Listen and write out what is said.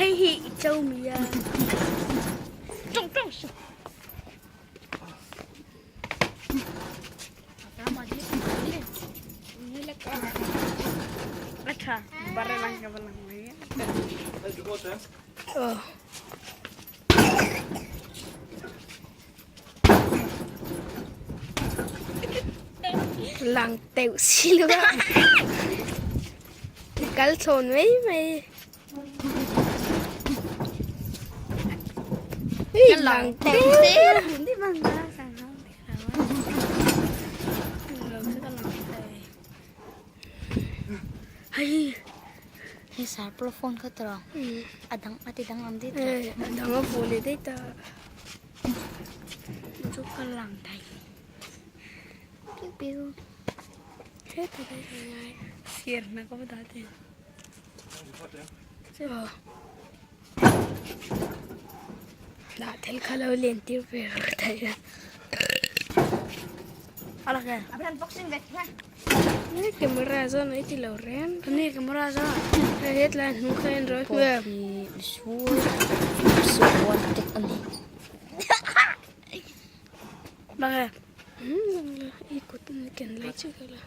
Hei hi i cho mi a. Tong tong su. Acha, bare lang ka balang mai. Oh. Lang teuh si lo a. Kal thlawn mai mai. Lang teuh. Hei hei sar pawh phone kha tawh a dang a ti dang lam daih tawh a dang a vuah leh daih ta chu ka lang thei piu piu heta daih a ngai sir na ka va dah thei aw dah thil kha lo len tir ve rawh thei a. Ni camera zawn ai ti lo reng. Ni camera zawn. Hei hetlai hnung kha en rawih hmel. Bang e. I kut ken lai chu ka la.